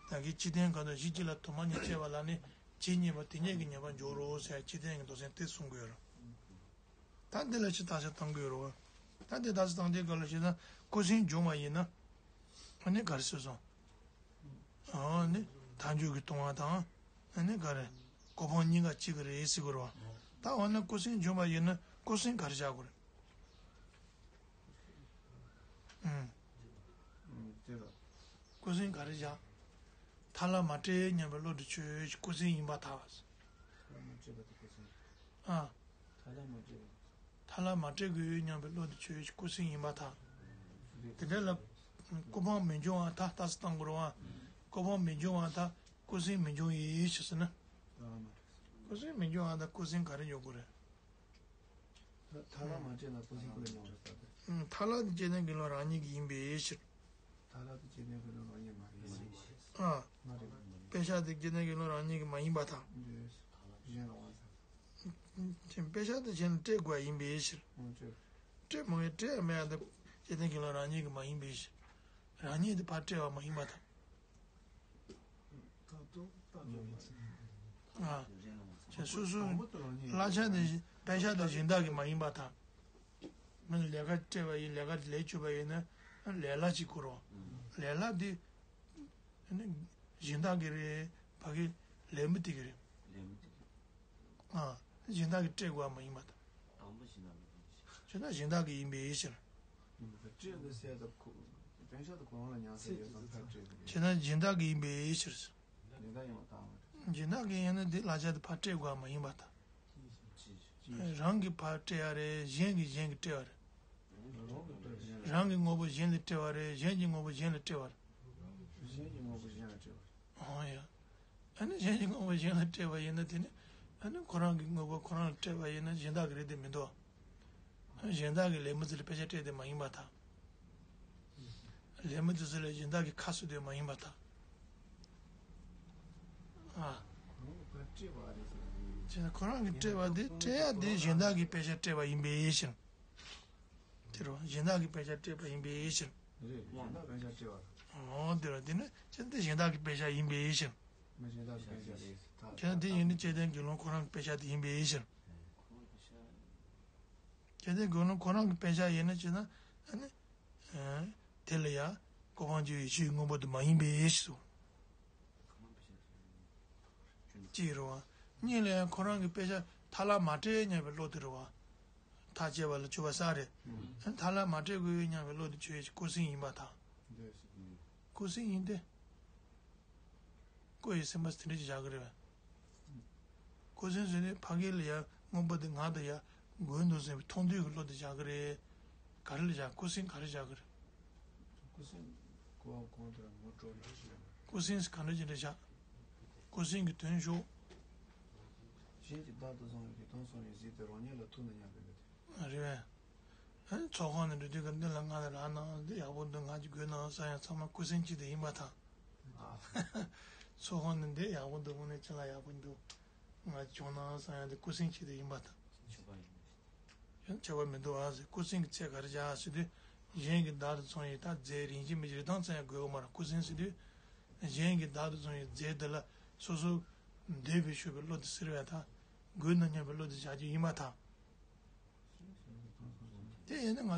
ད་གི་སྤྱི་དོན་ག་དོ་གཞི་གཅིག་ལ་དུ་མ་གཉིས་སྐྱེ་བ་ལ་ནི་ཇི་སྙེད་པ་དེ་སྙེད་ཀྱི་ཉེས་པ་འཇོག་རོགས་ཟེར་སྤྱི་དོན་གྱི་མདོ་ཚན་དེ་གསུང་དགོས་རོགས། ད་འདི་ལ་ཅི་བརྟག་དཔྱད་གཏང་དགོས་རེད་བ། ད་འདི་བརྟག་དཔྱད་གཏང་དུས་ག་ལ་ཞེ་ན། སྐུ་སྲིན་བྱུང་བ་ཡིན་ན། ཨ་ནི་ག་རེ་ཟེར་སོང་། ཨ་ནི་མཐའ་འཇུག་གི་ལྟུང་བ་དང་། ཨ་ནི་ག་རེ། གོ་འཕང་གཉིས་ཀ་གཅིག་གི་རེད་ཟེར་དགོས་རེད་བ། ད་འོ་ན་སྐུ་སྲིན་བྱུང་བ་ཡིན་ན་སྐུ་སྲིན་ག་རེ་བཞག་དགོས་རེད། ཨུམ། སྐུ་སྲིན་ག་རེ་བཞག་ཐ་ལ་མ་སྤྲད་སྙམ་པའི་བློ་དེ་ཆོས་སྐུ་སྲིན་ཡིན་པར་ཐལ། ཨ། ཐ་ལ་མ་སྤྲད་དགོས་སྙམ་པའི་བློ་དེ་ཆོས་སྐུ་སྲིན་ཡིན་པར་ཐལ། དེ་འདྲ་ལ། གོ་འཕང་མི་འབྱུང་བ་ད་ལྟ་སུ་བཏང་དགོས་རེད་བ། གོ་འཕང་མི་འབྱུང་བ་ད་སྐུ་སྲིན་མི་འབྱུང་ཡིན་ཞེས་ཟེར་ན། སྐུ་སྲིན་མི་འབྱུང་བ་ད་སྐུ་སྲིན་ག་རེ་འཇོག་དགོས་རེད། ཐ་ཐ་ལ་མ་སྤྲད་ན་སྐུ་སྲིན་སྐུ་ལ་འཇོག་རེད་ཟེར་ཏེ། ཐ་ལ་དེ་སྐྱེ་ལྡན་དགེ་སློང་རང་ཉིད་ཀྱི་ཡིན་པའི་ཕྱིར། ཐ་ལ་དེ་སྐྱེ་ལྡན་དགེ་སློང་རང་ཉིད་མ་ཡིན་ཟེར། ཨ། མ་རེད། དཔེ་བཞག་དེ་སྐྱེ་ལྡན་དགེ་སློང་རང་ཉིད་ཀྱི་མ་ཡིན་པར་ཐལ། འདོད། གཞན་ལ་དབང་ཟེར། དཔེ་བཞག་དེ་གཞན་ལ་སྤྲད་དགོས་ཡིན་པའི་ཕྱིར། འོང་ཆོས། སྤྲད་མ་བའི་སྤྲད་མེད་དེ་སྐྱེ་ལྡན་དགེ་སློང་རང་ཉིད་ཀྱི་མ་ཡིན་པའི་ཕྱིར། རང་ཉིད་དེ་ཕར་སྤྲད་པ་མ་ཡིན་པར་ཐལ། ད་དུང་ད་དུང་མ་ཟེར། ཨ། ཅེས་སོ་སོའི་བསླབ་བྱ་དེ་དཔེ་བཞག་དེ་གཞན་དག་གི་མ་ཡིན་པར་ཐལ། མི་ལ་ལས་ཀ་སྤྲད་པ་ཡིན། ལས་ཀ་ལས་བཅུག་པ་ཡིན་ན་ལས་གླ་ཅིག་དགོས་རེད། ལས་གླ་དེ་གཞན་དག་གི་རེད། ཕ་གི་ལས་མི་དེ་གི་རེད། ལས་མི་དེ་གི། ཨ། གཞན་དག་གིས་སྤྲད་དགོས་པ་མ་ཡིན་པར་ཐལ། དང་པོ་གཞན་དག་གི་ཡིན་པའི་ཕྱིར། བྱས་ན་གཞན་དག་གི་ཡིན་པའི་ཕྱིར། སྤྲད་འདི་ཟེར་ད་ཁོ། དཔེ་བཞག་ཏུ་ཁོ་རང་ལ་ཉམས་སུ་ཡོད་ཙང་ཕར་སྤྲད་དགོས། བྱས་ན་གཞན་དག་གི་ཡིན་པའི་ཕྱིར། གཞན་དག་ཡིན་པ་དང་། གཞན་དག་གི་ཡིན་ན་འདི་བསླབ་བྱ་དེ་ཕར་སྤྲད་དགོས་པ་མ་ཡིན་པར་ཐལ། རང་གིས་ཕར་སྤྲད་ཡ་རེད། གཞན་གྱིས་གཞན་གྱིས་སྤྲད་པ་རེད། རང་གི་དངོས་པོ་གཞན་ལ་སྤྲད་པ་རེད། གཞན་གྱི་དངོས་པོ་གཞན་ལ་སྤྲད་པ་རེད། གཞན་གྱི་དངོས་པོ་གཞན་ལ་སྤྲད་པ་རེད། ཨོ་ཡ། ཨ་ནི་གཞན་གྱི་དངོས་པོ་གཞན་ལ་སྤྲད་པ་ཡིན་ན་དེ་ནི། ཨ་ནི་ཁོ་རང་གི་དངོས་པོ་ཁོ་རང་ལ་སྤྲད་པ་ཡིན་ན་གཞན་དག་གི་རེད་དེ་མི་འདུག་གཞན་དག་གི་ལས་མི་ཚོ་ལ་དཔེ་ཆ་སྤྲད་དེ་མ་ཡིན་པར་ཐལ། ལས་མི་དེ་ཚོ་ལ་གཞན་དག་གི་ཁ་གསོ་དེ་མ་ཡིན་པར་ཐལ། ཨ། ཁོ་རང་གིས་སྤྲད་པ་རེད་ཟེར་ན། བྱས་ན་ཁོ་རང་གིས་སྤྲད་པ་དེ་སྤྲད་ཡ་དེ་གཞན་དག་གིས་དཔེ་ཆ་སྤྲད་པ་ཡིན་པའི་ཕྱིར། དེ་རུ་གཞན་དག་གིས་དཔེ་ཆ་སྤྲད་པ་ཡིན་པའི་ཕྱིར། རེད། གཞན་དག་དཔེ་ཆ་སྤྲད་པ་རེད། འོ་དེ་རུ་དེ་ནི་ཅི་སྟེ་གཞན་དག་གིས་དཔེ་ཆ་ཡིན་པའི་ཕྱིར། མི་གཞན་དག་གིས་དཔེ་ཆ་རེད་ཟེར་ད། ཁྱེད་རང་དེ་ཡིན་ན་སྐྱེ་ལྡན་དགེ་སློང་ཁོ་རང་གི་དཔེ་ཆ་དེ་ཡིན་པའི་ཕྱིར། སྐྱེ་ལྡན་དགེ་སློང་ཁོ་རང་གི་དཔེ་ཆ་ཡིན་ན་ཅི་ན་ཨ་ནི། དེ་ལ་ཡང་གོ་འཕང་བརྒྱུད་ཡེ་ཤེས་ཀྱི་དངོས་པོ་དེ་མ་ཡིན་པའི་ཕྱིར། གཅིག་རེད་བ། གཉིས་ལ་ཡང་ཁོ་རང་གི་དཔེ་ཆ་ཐ་ལ་མ་སྤྲད་སྙམ་པའི་བློ་དེ་རེད་བ། ཐག་བཅད་པ་ལ་བཅུ་པ་ས་རེད། ཨ་ནི་ཐ་ལ་མ་སྤྲད་དགོས་སྙམ་པའི་བློ་དེ་ཆོས་ཀྱི་སྐུ་སྲིན་ཡིན་པར་ཐལ། སྐུ་སྲིན་ཡིན་ཏེ། སྐུ་ཡི་སེམས་པ་དེ་འདྲ་ཅིག་བཞག་གི་རེད་བས། སྐུ་སྲིན་ཟེར་ནས་ཕ་གི་ལ་ཡ་དངོས་པོ་དེ་ང་དང་ཡ་དགོས་འདུག་ཟེར་བའི་མཐོང་ཐོས་ཀྱི་བློ་དེ་བཞག་གི་རེད། ག་རེ་ལ་བཞག་སྐུ་སྲིན་ག་རེ་བཞག་གི་རེད། སྐུ་སྲིན་གོ་བ་གོང་དུ་ངོ་སྤྲོད་ལ་ཞུ། སྐུ་སྲིན་ག་འདྲ་ཅིག་འདྲ་བཞག་སྐུ་སྲིན་གྱི་དོན་ཞུ། གཞན་གྱིས་བདག་ཏུ་བཟུང་བའི་གཏོང་སོང་བའི་གཟིགས་དེ་རང་ཉིད་ལ་ཐུག་ན་སྙམ་པའི་མི་དེ། རེད་བས། ཚོགས་ཁང་ནས་འགྲོ་དུས་ཀྱི་འདི་ལ་ང་ལ་རག་ནའང་འདི་ཡག་པོ་འདུག་ང་ཅིག་དགོས་ནའང་བསམ་ཡང་ཚང་མ་སྐུ་སྲིན་གཅིག་དེ་ཡིན་པར་ཐལ། ཚོགས་ཁང་ནས་འདི་ཡག་པོ་འདུག་དངོས་གནས་ཅི་ལ་ཡག་པོ་འདུག་ང་ཅིག་བྱུང་ནའང་བསམ་ཡང་འདི་སྐུ་སྲིན་གཅིག་དེ་ཡིན་པར་ཐལ། ཁྱད་པར་མི་འདུག་ཨ་ཟེར། སྐུ་སྲིན་གྱི་ཚད་ག་རེ་བཞག་ཟེར་དུས། གཞན་གྱིས་བདག་ཏུ་བཟུང་བའི་ད་རྫས་རིན་ཆེན་མི་གཅིག་རི་ཐང་ཙམ་ཡང་དགོས་ཀྱི་མ་རེད། སྐུ་སྲིན་ཟེར་དུས། གཞན་གྱིས་བདག་ཏུ་བཟུང་བའི་རྫས་དེ་ལ་སོ་སོ་འདོད་པའི་ཤུགས་ཀྱིས་བློ་དེ་གཟིར་བས་ད། དགོས་ན་སྙམ་པའི་བློ་དེ་བཞག་རྒྱུ་ཡིན་པར་ཐལ། དེ་ཡིན་ན་ང་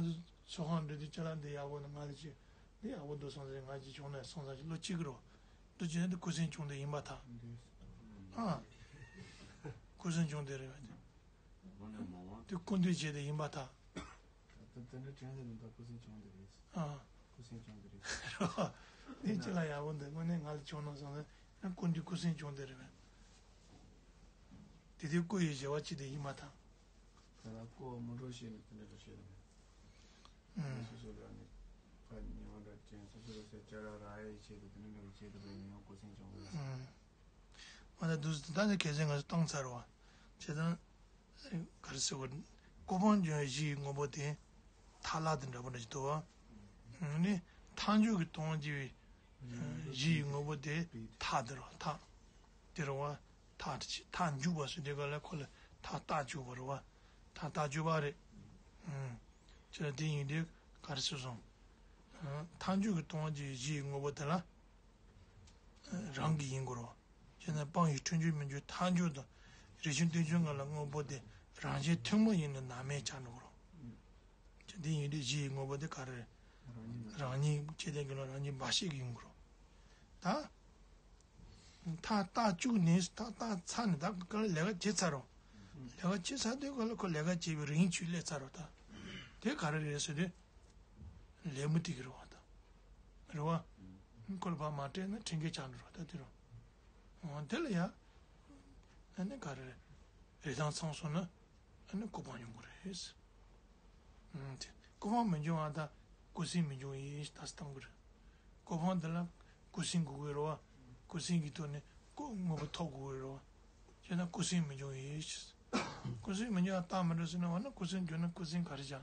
ཚོ་ཚོགས་ཁང་འགྲོ་དུས་ཅ་ལག་འདི་ཡག་པོ་ན་ང་ལ་ཅིག་འདི་ཡག་པོ་འདུག་སོང་ཙང་ང་ཅིག་བྱུང་ན་སོང་ཙང་ཅིག་བློ་གཅིག་གི་རོ། འདུག་ཅེ་ན་འདི་སྐུ་སྲིན་བྱུང་དེ་ཡིན་པར་ཐལ། ཨ། སྐུ་སྲིན་བྱུང་དེ་རེད་བ། དེ་སྐུ་འདུས་བྱས་དེ་ཡིན་པར་ཐལ། དེ་འདྲ་དྲན་ནས་མི་འདུག་སྐུ་སྲིན་བྱུང་དེ་རེད། ཨ། སྐུ་སྲིན་བྱུང་དེ་རེད། འདི་ཅི་ལ་ཡག་པོ་འདུག་དངོས་གནས་ང་ལ་བྱུང་ན་སོང་ཙང་སྐུ་འདུས་སྐུ་སྲིན་བྱུང་དེ་རེད་བ། དེ་དུས་སྐུ་ཡི་བྱ་བ་ཅི་དེ་ཡིན་པར་ཐལ། ད་ལྟ་ཀོ་མོ་ཊ་བཤད་ནས་དེ་འདྲ་འདྲ་བཤད་དང་། ཨུམ། སོ་སོ་ལ་ནི་ཕ་ཉེ་བ་འདྲ་ཅན་སོ་སོ་ལ་ཟེར་བྱ་ར་ར་ཡའི་ཆེད་དུ་དེ་འདྲ་འདྲ་བའི་ཆེད་དུ་བའི་ཉེ་བ་ཀོ་སེང་བྱུང་བ། ཨུམ། ང་ད་དུས་ད་ནི་གལ་སྲིད་ང་ཚོ་བཏང་ཚར་བ། བྱས་ཙང་ག་རེ་ཟེར་བ། ཀོ་ཕང་འབྱུང་བའི་གཞི་ཡི་དངོས་པོ་དེ་མཐའ་ལ་དེ་འདྲ་པོ་འདྲ་ཞིག་འདུག་བ། ནི་མཐའ་འཇུག་གི་དོན་བགྱི་བའི་གཞི་ཡི་དངོས་པོ་དེ་མཐའ་དེ་རེད་བ། མཐའ་དེ་རེད་བ། མཐའ་དེ་ཅི་མཐའ་འཇུག་པ་ཟེར་དུས་ག་ལ་ཁོ་ལ་མཐའ་རྟགས་འཇུག་པ་རེད་བ། མཐའ་རྟགས་འཇུག་པ་རེད། ཨུམ། ཅི་ལ་དེ་ཡིན་དུས་ག་རེ་ཟེར་སོང་། མཐའ་འཇུག་གི་དོན་བགྱི་བའི་གཞི་ཡི་དངོས་པོ་དེ་ལ་རང་གི་ཡིན་དགོས་རེད་བ། བྱས་ན་སྤང་བའི་འཁྲུལ་འཇུག་མི་འགྱུར་མཐའ་འཇུག་དང་རེ་ཆུང་རྟེན་འབྱུང་ལྔ་ལ་དངོས་པོ་དེ་རང་བཞིན་ཐུན་མོང་ཡིན་ནོ་ནམ་ཡང་ཆགས་འགྲོ་གི་རེད། དེ་ཡིན་དུས་གཞི་ཡི་དངོས་པོ་དེ་ག་རེ་རེད། རང་ཉིད་ཆོས་ལྡན་དགེ་སློང་རང་ཉིད་འབའ་ཞིག་གི་ཡིན་དགོས་རེད། ད། མཐའ་རྟགས་བཅུག་ནས་མཐའ་རྟགས་ཚར་ནས་ད་ག་ལ་ལས་ཀ་བྱེད་ཚར་རོ། ལས་ཀ་བྱེད་ཚར་དུས་ག་ལ་ཁོ་ལས་ཀ་བྱེད་པའི་རིན་ཆུད་སླེབས་ཚར་རོ་ད། དེ་ག་རེ་རེད་ཟེར་དུས། ལད་མོ་ཏིག་རེད་བ་ད། རེད་བ། ཁོ་ལ་ཕར་མ་སྤྲད་ན་ཁྲིམས་འགལ་ཆགས་འགྲོ་རོ་ད་དེ་རོ། འོ་དེ་ལ་ཡ། ཨ་ནི་ག་རེ་རེད། རེ་དང་ཚང་སོང་ན། ཨ་ནི་ཀོ་ཕང་ཡོང་གི་རེད། ཨང་། དེ་ཀོ་ཕང་མི་འབྱུང་བ་དང་ཀུན་སེང་མི་འབྱུང་ཡིན་ཞེས་ད་སྟོན་གི་རེད། ཀོ་ཕང་འདི་ལ་ཀུན་སེང་དགོས་ཀྱི་རེད་བ། ཀུན་སེང་གི་ཐོག་ནས་ཀོ་དངོས་པོ་ཐོབ་དགོས་ཀྱི་རེད་བ། བྱས་ན་ཀུན་སེང་མི་འབྱུང་ཡིན་ཞེས། ཀུན་སེང་མི་འབྱུང་བ་རྟགས་མི་འགྲོ་ཟེར་ན་འོ་ན་ཀུན་སེང་འབྱུང་ན་ཀུན་སེང་ག་རེ་བྱ།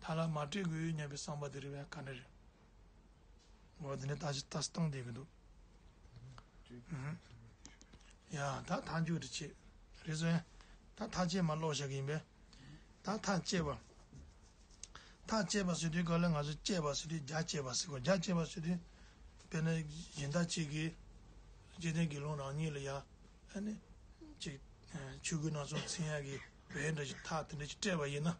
མཐའ་ལ་མ་སྤྲད་དགོས་སྙམ་པའི་བསམ་པ་དེ་རེད་བས་ག་འདྲ་རེད། འོ་དེ་ནས་ད་ཅི་ད་སྟོན་བསྡད་ཀྱི་འདུག་ཨུམ། ཡ་ད་མཐའ་འཇུག་དེ་བྱེད། རེད་སོང་ཡ། ད་མཐའ་བཅད་མ་ཀློག་བཞག་གི་ཡིན་པས། ད་མཐའ་བཅད་པ། མཐའ་བཅད་པ་ཟེར་དུས་ག་ལ་ང་ཚོ་བཅད་པ་ཟེར་དུས་རྒྱ་བཅད་པ་ཟེར་གོ་རྒྱ་བཅད་པ་ཟེར་དུས། དཔེར་ན་གཞན་དག་ཅིག་གིས། ཆོས་ལྡན་དགེ་སློང་རང་ཉིད་ལ་ཡ། ཨ་ནི། ཅིག་ཆོས་གོས་སྣ་ཚོགས་འཚོང་ཡག་གི་བལ་འདྲ་ཞིག་ཐག་དེ་འདྲ་ཞིག་སྤྲད་པ་ཡིན་ན།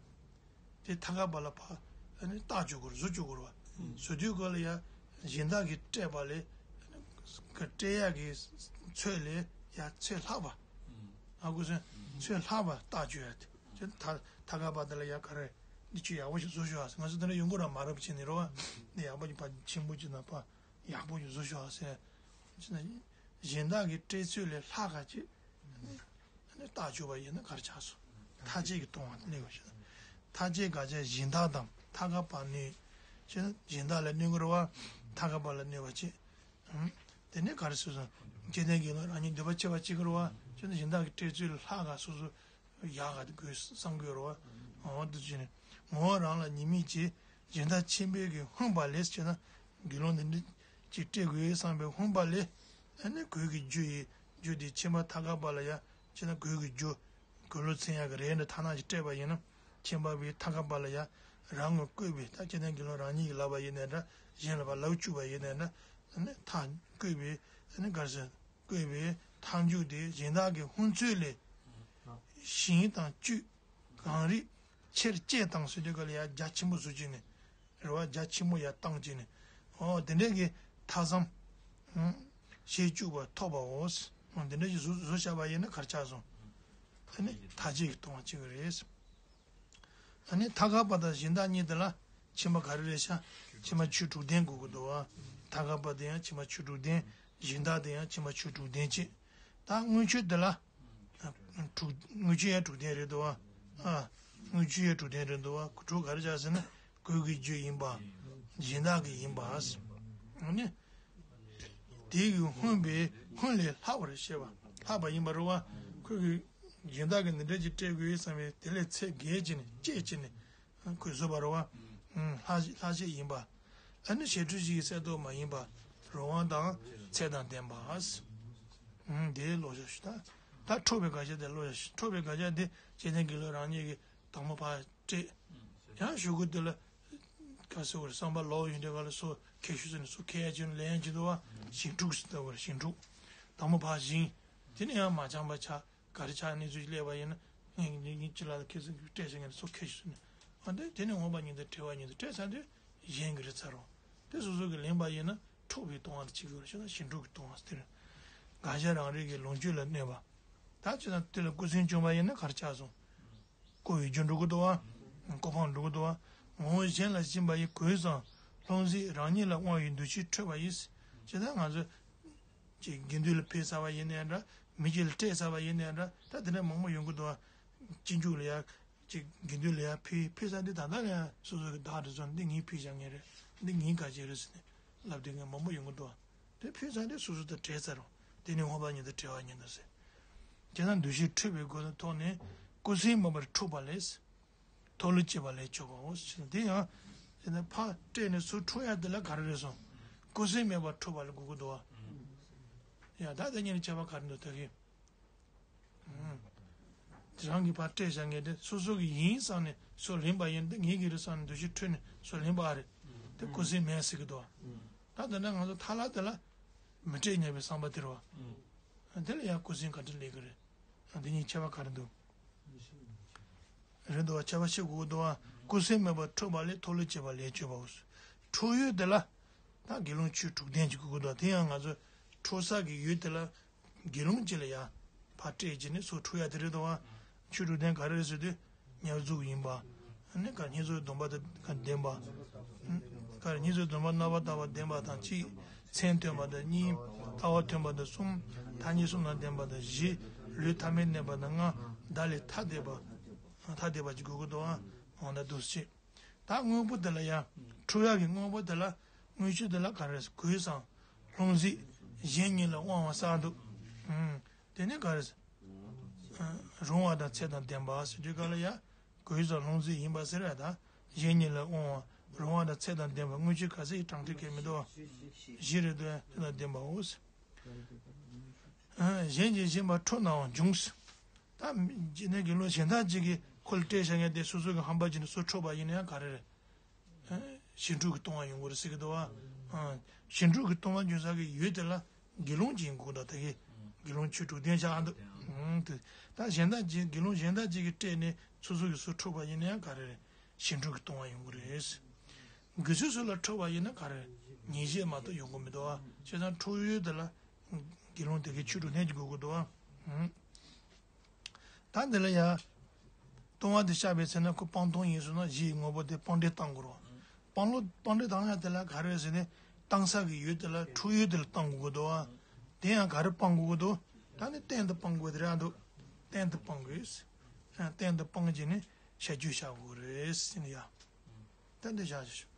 དེ་ཐག་ག་པ་ལ་ཕ། ཨ་ནི་རྟགས་འཇུག་དགོས་རེད་བཟོ་བཅུག་དགོས་རེད་བ། བཟོ་དུས་སྐབས་ལ་ཡ། གཞན་དག་གིས་སྤྲད་པ་ལས། ཨ་ནི་སྤྲད་ཡག་གི་ཚོད་ལས་ཡ་ཚོད་ལྷག་པ། ཨ་ཁུ་སོན། ཚོད་ལྷག་པ་རྟགས་འཇུག་ཡ་དེ། ཅི་ཐག་ཐག་ག་པ་དེ་ལ་ཡ་ག་རེ། འདི་ཆོས་ཡག་པོ་ཞིག་བཟོ་ཤོག་ཨ་ང་ཚོ་དེ་འདྲ་ཡོང་གི་རེད་མ་རབས་ཕྱིན་ནས་རེད་བ། འདི་ཡག་པོ་ཞིག་ཕ་ཆེན་པོ་ཅིག་ན་ཕ། ཡག་པོ་ཞིག་བཟོ་ཤོག་ཟེར། ཅི་ན། གཞན་དག་གི་སྤྲད་ཚོད་ལས་ལྷག་ག་ཅིག་ཨ་ནི་རྟགས་འཇུག་པ་ཡིན་ན་ག་རེ་ཆགས་སོང་། མཐའ་བཅད་ཀྱི་ལྟུང་བ་སླེབས་པ་ཞིག་མཐའ་བཅད་ག་ཅིག་གཞན་དག་དང་ཐ་ག་པ་གནོད། ཅི་ན་གཞན་དག་ལ་གནོད་ཀྱི་རེད་བ། ཐ་ག་པ་ལ་གནོད་པ་ཅིག་ཨང་། དེ་ནས་ག་རེ་ཟེར་སོང་། ཆོས་ལྡན་དགེ་སློང་རང་ཉིད་འདོད་པ་ཆེ་བ་ཅིག་གི་རེད་བ། ཅི་ན་གཞན་དག་གི་སྤྲད་ཚོད་ལས་ལྷག་ག་སོ་སོ། ཡག་ག་དགོས་བསམ་དགོས་རོ། འོ་དུ་ཅི་ནས་ངོ་བོ་རང་ལ་ཉེས་དམིགས་ཀྱི་གཞན་དག་ཆེན་པོའི་གི་ཧུན་པ་ལས་ཅི་ན་དགེ་སློང་འདི་འདྲ་ཅིག་སྤྲད་དགོས་བསམ་པའི་ཧུན་པ་ལས། ཨ་ནི་གོས་ཀྱི་རྒྱུ་ཡི་རྒྱུ་དེ་ཁྱིམ་པ་ཐ་ག་པ་ལ་ཡ་ཅི་ན་གོས་ཀྱི་རྒྱུ་གོས་ལོག་འཚོང་ཡག་གི་རས་འདྲ་ཐ་ན་ཅིག་སྤྲད་པ་ཡིན་ན་ཁྱིམ་པ་བའི་ཐ་ག་པ་ལ་ཡ་རང་ངོ་བསྐོས་པའི་ད་ཅི་ན་དགེ་སློང་རང་ཉིད་ཀྱི་ལབ་པ་ཡིན་ནའི་འདྲ་གཞན་ལ་བ་ལབ་བཅུག་པ་ཡིན་ནའི་འདྲ་ཨ་ནི་ཐག་བསྐོས་པའི་ཨ་ནི་ག་རེ་ཟེར། བཀོད་པའི་མཐའ་མཇུག་དེ་གཞན་དག་གི་ཧུན་ཚོད་ལས་ཞིང་དང་བཅུད་གང་རིགས་ཆེར་བསྐྱེད་དང་ཟེར་དུས་ག་ལ་ཡ་རྒྱ་ཆེན་པོ་བཟོ་བྱས་ནས་རེ་བ་རྒྱ་ཆེན་པོ་ཡ་བཏང་བྱས་ནས་འོ་དེ་འདྲས་ཀྱི་ཐག་ཟམ་ཞེས་བཅུག་པ་ཐོབ་པའོ། འོ་དེ་འདྲས་ཀྱི་བཟོ་བཟོ་བཞག་པ་ཡིན་ན་གར་ཆགས་སོང་། ཨ་ནི་མཐའ་བཅད་ཀྱི་ལྟུང་བ་གཅིག་རེད། ཨ་ནི་ཐ་ག་པ་དང་གཞན་དག་གཉིས་དེ་ལ་ཕྱི་མ་ག་རེ་རེད་ཤག་ཕྱི་མ་ཆོས་དྲུག་ལྡན་དགོས་ཀྱི་འདུག་བ། ཐ་ག་པ་དེ་ཡང་ཕྱི་མ་ཆོས་དྲུག་ལྡན། གཞན་དག་དེ་ཡང་ཕྱི་མ་ཆོས་དྲུག་ལྡན་བྱས། ད་དངུལ་ཆུ་དེ་ལ་དྲུག་དངུལ་ཆུ་ཡང་དྲུག་ལྡན་རེད་འདུག་བ། ཨ། དངུལ་ཆུ་ཡང་དྲུག་ལྡན་རེད་འདུག་བ། དྲུག་ག་རེ་ཆགས་ཟེར་ན་གོས་ཀྱི་རྒྱུ་ཡིན་པ། གཞན་དག་གི་ཡིན་པ། ཨ་ནི། དེ་ཡི་ཧུན་པའི་ཧུན་ལས་ལྷག་པར་བཤད་པ། ལྷག་པ་ཡིན་པ་རེད་བ། ཁོས་ཀྱི་གཞན་དག་གི་འདི་འདྲ་ཅིག་སྤྲད་དགོས་བསམ་པའི་དེ་ལས་ཚད་བརྒལ་བྱས་ནས་བཅད་བྱས་ནས་ཁོས་བཟོས་པ་རེད་བ། ལྷག་ལྷག་བཅས་ཡིན་པ། ཨ་ནི་ཞི་ཁྲོའི་གཞི་ཡི་གསལ་སྟོབས་མ་ཡིན་པ། རང་དབང་དང་ཚད་དང་ལྡན་པ། དེའི་ཀློག་བྱ་ཞུ་ད། ད་འཕྲོག་པའི་དགག་བྱ་དེ་ཀློག་བྱ་ཞུ་འཕྲོག་པའི་དགག་བྱ་དེ་ཆོས་ལྡན་དགེ་སློང་རང་ཉིད་ཀྱིས་དང་པོ་ཕར་སྤྲད། ཡང་གཞུག་གུ་དེ་ལ། ག་ཟེར་བར་བསམ་པ་ལོག་ཡོང་དུས་ག་ལ་སོ་ཁེ་ཤུ་ཟེར་ནས་སོ་ཁེ་ཡ་ཅིག་ལེན་ཡ་ཅིག་འདུག་བ། ཞིང་འཁྲུག་ཟེར་ལྟ་བུར་ཞིང་འཁྲུག་དང་པོ་ཕར་བཞེངས། དེ་ནས་ཡང་མ་འཆམ་པ་ཆགས་ག་རེ་ཆགས་གནས་ཚུལ་ཅིག་སླེབས་པ་ཡིན་ན་ངས་ངས་ངས་ཅི་ལ་ལ་ཁེ་ཟེར་སྤྲད་ཟེར་ངས་སོ་ཁེ་ཤུ་ཟེར་ནས་ཨ་འདི་དེ་ནས་འོངས་པ་ཉིད་དུ་བྲེལ་བ་ཉིད་དུ་སྤྲད་ཚར་དུས་གཞན་གྱི་རེད་ཚར་རོ། དེ་སོ་སོ་གིས་ལེན་པ་ཡིན་ན་འཕྲོག་པའི་ལྟུང་བ་དེ་ཅིག་ཡོད་རེད་ཤོད་ན་ཞིང་འཁྲུག་གི་ལྟུང་བ་དེ་རེད། དགག་བྱ་རང་རིག་གི་ལོངས་སྤྱོད་ལ་གནོད་པ། ད་ཅི་ན་དེ་ལ་ཀུན་སེམས་བྱུང་བ་ཡིན་ན་ག་རེ་ཆགས་སོང་། ཀོ་བའི་རྒྱུ་འགྲོ་གི་འདུག་བ། ཀོ་ཕང་འགྲོ་གི་འདུག་བ། ངོ་བོ་གཞན་ལ་སྦྱིན་པ་ཡི་གོས་སམ། ལྷུང་བཟེད་རང་ཉིད་ལ་དབང་བའི་འདུ་ཤེས་འཕྲོད་པ་ཡིས། ཇི་ལྟར་ང་ཚོ། ཅིག་དགེ་འདུན་ལ་ཕུལ་ཚར་བ་ཡིན་ནའི་འདྲ། མི་གཅིག་ལ་སྤྲད་ཚར་བ་ཡིན་ནའི་འདྲ། ད་དེ་འདྲ་མང་པོ་ཡོང་གི་འདུག་བ། སྤྱི་འཇུག་ལ་ཡ། དེ་དགེ་འདུན་ལ་ཡར་ཕུལ་ཕུལ་ཚར་དུས་ད་ལྟ་ལ་ཡང་སོ་སོ་གི་བདག་རེད་ཟེར་འདི་ངའི་ཕུལ་བཞག་མཁན་རེད། འདི་ངའི་ག་ཅིག་རེད་ཟེར་ནས་ལབ་དུས་ངས་མང་པོ་ཡོང་གི་འདུག་དེ་ཕུལ་ཚར་དུས་སོ་སོ་དང་བྲལ་ཚར་རོ། དེ་ནི་འོངས་པ་ཉིད་དུ་བྲལ་བ་ཉིད་དུ་ཟེར། དེ་ན་འདུ་ཤེས་འཁྲུལ་པའི་སྒོ་ནས་ཐོག་ནས་སྐུ་སེམས་མེད་པར་འཁྲུལ་པ་ལས། མཐོལ་ལོ་བཅད་པ་ལས་སྐྱོབ་པའོ་ཞེས་དེ་ཡང་། དེ་ནས་ཕར་བསྐྲད་ནས་ཚུར་འཁྲུ་ཡ་དེ་ལ་ག་རེ་རེད་སོང་། སྐུ་སེམས་མེད་པར་འཁྲུལ་པ་ལ་གོ་གི་འདུག་བ། ཡ་ད་དེ་གཉིས་ལ་ཁྱད་པར་ག་རེ་འདུག་ད་གི། རང་གིས་ཕར་བསྐྲད་བཞག་མཁན་དེ་སོ་སོ་གི་ཡིན་བསམ་ནས་སུ་ལེན་པ་ཡིན་དེ་ངེད་ཀྱི་རེད་བསམ་ནས་འདུ་ཤེས་འཁྲུལ་ནས་སུ་ལེན་པ་རེད། དེ་སྐུ་སེམས་མེད་ཟེར་གི་འདུག་བ། ད་དེ་ན་ང་ཚོ་ཐ་ལ་དེ་ལ་མི་སྤྲད་སྙམ་པའི་བསམ་པ་དེ་རེད་བ། དེ་ལ་ཡང་སྐུ་སེམས་ག་འདྲ་ལེན་གི་རེད། འདི་གཉིས་ཁྱད་པར་ག་རེ་འདུག་རེད་འདུག་བ། ཁྱད་པར་ཤེས་དགོས་འདུག་བ། སྐུ་སེམས་མེད་པར་འཁྲུལ་པ་ལས་མཐོལ་ལོ་བཅད་པ་ལས་སྐྱོབ་པའོ། འཁྲུལ་ཡུལ་དེ་ལ་ད་དགེ་སློང་ཆོས་དྲུག་ལྡན་གྱི་དགོས་ཀྱི་འདུག་བ། དེ་ཡང་ང་ཚོ་འཁྲུལ་ས་གི་ཡུལ་དེ་ལ་དགེ་སློང་གཅིག་ལ་ཡ་ཕར་སྤྲད་བྱས་ནས་སུ་འཁྲུལ་ཡ་དེ་རེད་འདུག་བ། ཆོས་དྲུག་ལྡན་ག་རེ་རེད་ཟེར་དུས། ཉེར་འཛུགས་ཡིན་པ། ནི་ག་སྙེད་སོགས་སྡོམ་པ་དང་ལྡན་པ། ག་སྙེད་སོགས་སྡོམ་པ་རྣམ་པར་དག་པ་ལྡན་པ་དང་གཅིག་མཚན་ཐོན་པ་དང་གཉིས། ལྟ་བ་ཐོན་པ་དང་གསུམ། ཐ་སྙད་གསུམ་དང་ལྡན་པ་དང་བཞི། ལུས་ཐ་མལ་གནས་པ་དང་ལྔ། བརྡ་ལས་ཐ་དད་པ། ཐ་དད་པ་གཅིག་དགོས་ཀྱི་འདུག་ཨང་། འོ་ན་འདུག་སེ་བྱེད། ད་དངོས་པོ་དེ་ལ་ཡང་། འཁྲུལ་ཡག་གི་དངོས་པོ་དེ་ལ། དངོས་ཆོས་དེ་ལ་ག་རེ་ཟེར། གོས་སམ། ལྷུང་བཟེད། གཞན་ཉིད་ལ་དབང་བ་ཟེར་འདུག་ཨང་། དེ་ནི་ག་རེ་ཟེར། རུང་བ་དང་ཚད་དང་ལྡན་པ་ཟེར་དུས་ག་ལ་ཡ། གོས་སམ་ལྷུང་བཟེད་ཡིན་པ་ཟེར་ཡ་ད། གཞན་ཉིད་ལ་དབང་བ། རུང་བ་དང་ཚད་དང་ལྡན་པ་དངོས་ཆོས་ག་ཚད་ཀྱི་གྲངས་ཀ་གལ་མི་འདུག་བ། བཞི་རེད་འདུག་ཡ། ཚད་དང་ལྡན་པའོ། གཞན་གྱིས་བཞེངས་པ་འཁྲུལ་ནའང་འབྱུང་། ད་སྤྱིར་ན་དགེ་སློང་གཞན་དག་ཅིག་གིས་ཁོ་ལ་སྤྲད་བཞག་མཁན་དེ་སོ་སོ་གི་ཧམ་པ་བྱས་ནས་སུ་འཁྲུལ་པ་ཡིན་ན་ཡང་ག་རེ་རེད། གཞན་འཁྲུལ་གྱིས་སྟོང་བ་ཡོང་གི་རེད་ཟེར་གྱི་འདུག་བ། གཞན་འཁྲུལ་གྱིས་སྟོང་བ་འབྱུང་ས་གི་ཡུལ་དེ་ལ་དགེ་སློང་ཅིག་ཡིན་དགོས་འདུག་ད་གི་དགེ་སློང་ཆོས་དྲུག་ལྡན་བཞག་འདུག་ད་གཞན་དག་ཅིག་དགེ་སློང་གཞན་དག་ཅིག་གིས་སྤྲད་ནས་སོ་སོ་གིས་སུ་འཁྲུལ་པ་ཡིན་ན་ཡང་ག་རེ་རེད། གཞན་འཁྲུལ་གྱིས་སྟོང་བ་ཡོང་གི་རེད། གལ་སྲིད་སུ་ལ་འཁྲུལ་པ་ཡིན་ན་ག་རེ་རེད། ཉེས་བྱས་མ་གཏོགས་ཡོང་གི་མི་འདུག་བ། བྱས་ཙང་འཁྲུལ་ཡུལ་དེ་ལ་དགེ་སློང་དེ་གའི་ཆོས་དྲུག་ལྡན་གྱི་དགོས་ཀྱི་འདུག་བ། ད་འདི་ལ་ཡ། ལྟུང་བ་འདི་བཤགས་པའི་ཚེ་ན་ཁོ་སྤང་ལྟུང་ཡིན་ཟེར་ན་གཞི་ཡི་དངོས་པོ་དེ་སྤང་འགྲེ་བཏང་དགོས་རེད། སྤང་ལོ་སྤང་འགྲེ་བཏང་ཡ་དེ་ལ་ག་རེ་ཟེར་ནས་བཏང་ས་གི་ཡུལ་དེ་ལ་འཁྲུལ་ཡུལ་དེ་ལ་བཏང་དགོས་ཀྱི་འདུག་བ། དེ་ཡང་ག་རེ་སྤང་དགོས་ཀྱི་འདུག་ད་ནི་གཏན་དུ་སྤང་དགོས་དེ་རེད་འདུག་གཏན་དུ་སྤང་དགོས། གཏན་དུ་སྤང་བྱས་ནས་བྱ་རྒྱུད་བཤགས་དགོས་རེད་ཟེར་ནས་ཡ། ད་འདི་བཞག་བཞག་ཞུ།